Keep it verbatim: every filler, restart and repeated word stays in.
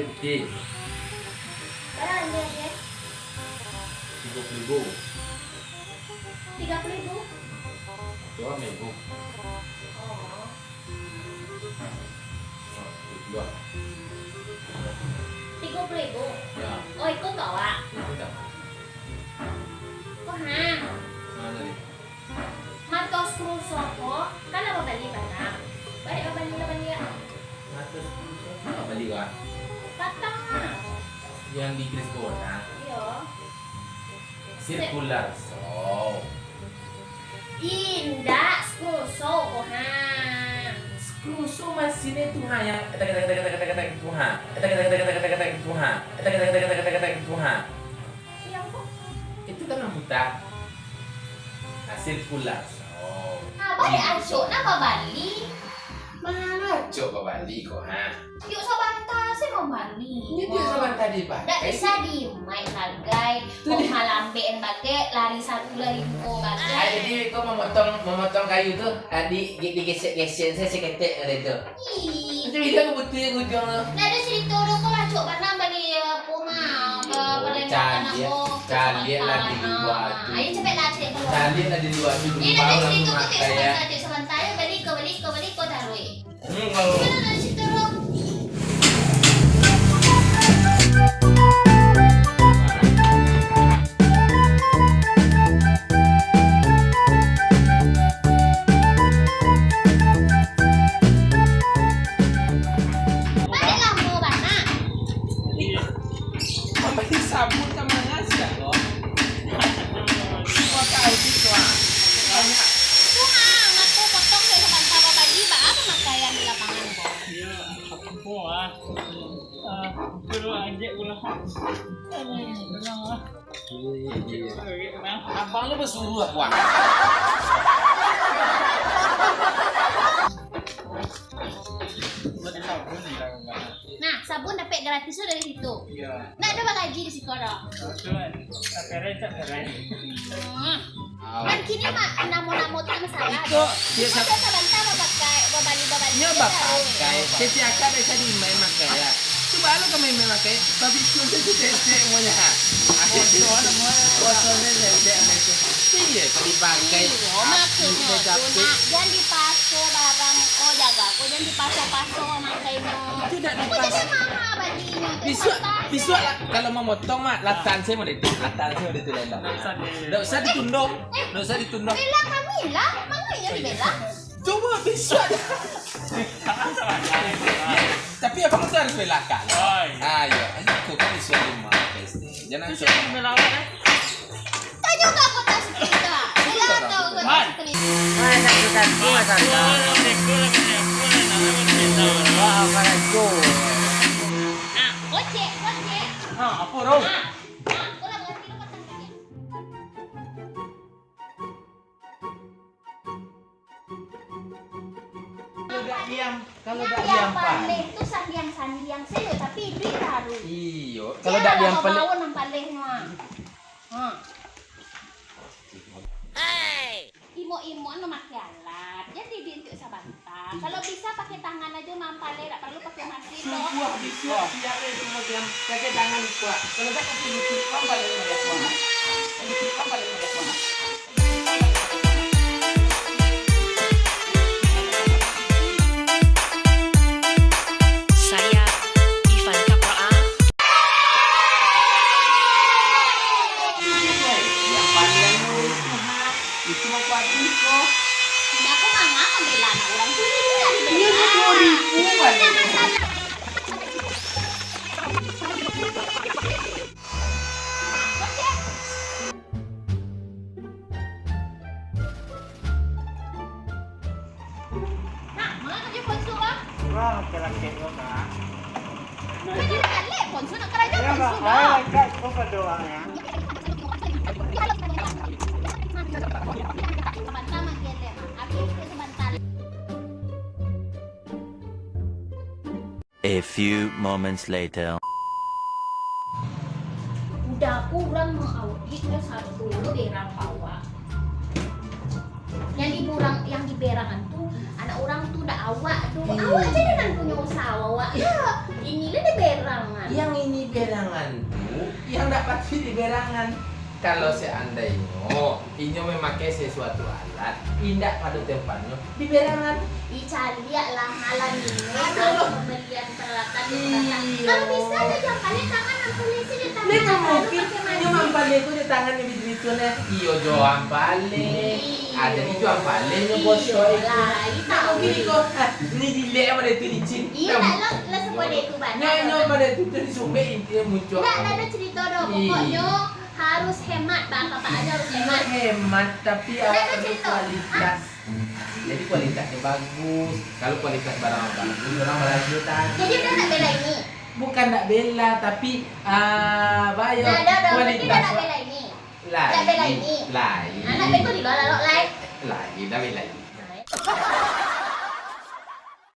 Putih. Bara harga dia? Tigo puluah ribu. Tigo puluah ribu? Dua ribu. Oh. Nah, itu dua. Tigo puluah ribu? Ya. Oh, iko tu awak. Itu dah. Ko ha. Nah, tadi. Mato Skruso ko, kan lah babali barang. Baliak babali lah, baliak. Mato Skruso, kan lah babali barang. Patang lah. Yang di Chris Corner. Iyo. Circular Saw. Indak, Skruso ko ha. Skruso masin itu ha, yang tak tak tak tak tak tak tak itu ha. Tak tak tak tak tak tak tak itu ha. Tak tak tak tak tak tak tak itu ha. Iyo ko. Itu kan lampu tak. Hasil pulas. Oh. Abah dek acok nak babali. Mano acok babali ko ha? Yuk sabanta se mambali. Ini dia sabanta dipakai. Dak bisa dimain bagai. Tu kok dia. Malambek bagai, lari satu, lari duo bagai. Ah, jadi kau memotong, memotong kayu tu, ah, di, di, digesek-gesek saketek tadi tu. Ih. Macam bilang butuh yang ujung tu. Ndak ado cerita doh, kau lah acok bana bali, eh, apo mah, eh, perlengkapan caliak, aku, caliak lah di luar tu. Ayo, capek lah, caliak keluar. Caliak lah di luar tu. Ni ndak ado cerita, kau tengok sabanta, cek sabanta, ayo, bali ko, bali ko, bali ko, taruih. Hmm, kalau. Kan ndak ado cerita doh. Baliak lamo bana. Iyo. Mambali sabun ka manga sia ko? Pakai audi tu ah. Banyak. Tu ha, ngaku potong dari sabanta babali, baa pamakaian di lapangan ko? Iyo, apo ah. Ah, dulu aja ulah. Aduh, ulah lah. Abang lu basuruah, Wan. Nah, sabun dapek gratis tu dari situ. Iyo. Ndak ado bagaji di siko doh. Betul, kan? Tak keren, tak keren. Hmm. Kan kini mah namo-namo tu masalah. Iko, iyo, sa- sabanta bapakai, babali-babali. Iyo, bapakai. Kecil akak dari tadi main makai lah. Cubo lo kami main makai, tapi tu se tu testek semuanya ha. Kosong semuanya. Kosong se testek sama itu. Iyo, tadi pakai. Iyo, maksudnyo tu nak, jan dipaso barang ko, jaga ko, jan dipaso-paso mamakai nyo. Itu dak dipaso. Ko jadi maha balinyo tu. Bisuak, bisuak lah, kalau mamotong mah, latan se model tu, latan se model tu lah. Dak usah ditundo. Dak usah ditundo. Bela kami lah, manga inyo dibela? Cubo bisuak. Tapi abang tu harus bela akak. Oh, iyo. Ah, iyo. Ayo, kau kan bisuak di rumah, pasti. Jangan. Tu siapa yang bela awak, eh? Tanyo ka anggota sekuriti. Bela atau anggota sekuriti? Wah, satu-satu, satu. Wah, apa lagi? Nah, gocek, gocek. Ha, apo, Rom? Nah, nah, urang ngarti lo patang kali. Kalau dak diam, kalau dak diam, Pan. Nan diam paleh tu sandiang-sandiang sajo, tapi iduik taruih. Iyo, kalau dak diam paleh. Jan lah babawo nan palehnyo, ah. Ha. Imok-imok nan mamakai alat, jan dididik untuak sabanta. Kalau bisa pakai tangan ajo mampaleh, dak paralu pakai masin doh. Sungguah bisuak siap deh, semua diam. Pakai tangan kuat. Kalau dak pakai lutut, mampaleh pakai kuat. Lutut mampaleh pakai kuat. Saya Ivan Kapal A. Yang paling anu itu, ha, itu mah kuat ko. Indak, aku manga mambela anak urang tu, ini lah dibela. Iya, dua ribu kan. Indak masalah. Nak, ma jo ponso, Bang? Wah, laki-laki lo, Kak. Kau jaleh ponso, nak karajo ponso, Bang. Kak, kau berdoa, ya. Sabanta, Mak, jaleh, Mak. Habis tu sabanta. A few moments later. Udah urang maaudit nyo satu lo berang ka awak. Yang di burang, yang di berangan tu, anak urang tu ndak awak tu. Ih. Awak aja nan punyo usaha awak. Ih. Yo, inilah di berang. Yang ndak patuik diberangan. Kalau seandainyo inyo memakai sesuatu alat indak pado tempatnyo, diberangan. Ih, caliak lah malam ini. Aduh. Kalau pembelian peralatan di rumah tangga. Iyo. Kalau bisa aja jo ampalai, tangan ampalai saja, tangan. Ndak mungkin. Inyo ampalai ko jo tangan nan bitu-bitu neh. Iyo jo ampalai. Ado jo ampalai nyo gosok itu. Iyo lah, ih, ndak mungkin iko. Ah, ni dilek pado itu licin. Iyo, ndak lah, lah sampai itu banyak. Nyo, nyo pado itu tu disumbek intinyo muncuak. Ndak, ndak ado cerito doh. Ih. Pokoknyo harus hemat, Bang. Apo aja harus hemat. Iyo, hemat, tapi awak perlu kualitas. Jadi kualitasnyo bagus. Kalau kualitas barang bagus, urang balanja tadi. Jadi uda ndak bela ini? Bukan ndak bela, tapi, ah, bayo. Nah, dah, dah, berarti uda ndak bela ini? Lain. Ndak bela ini? Lain. Anak beko di luar lalok lai.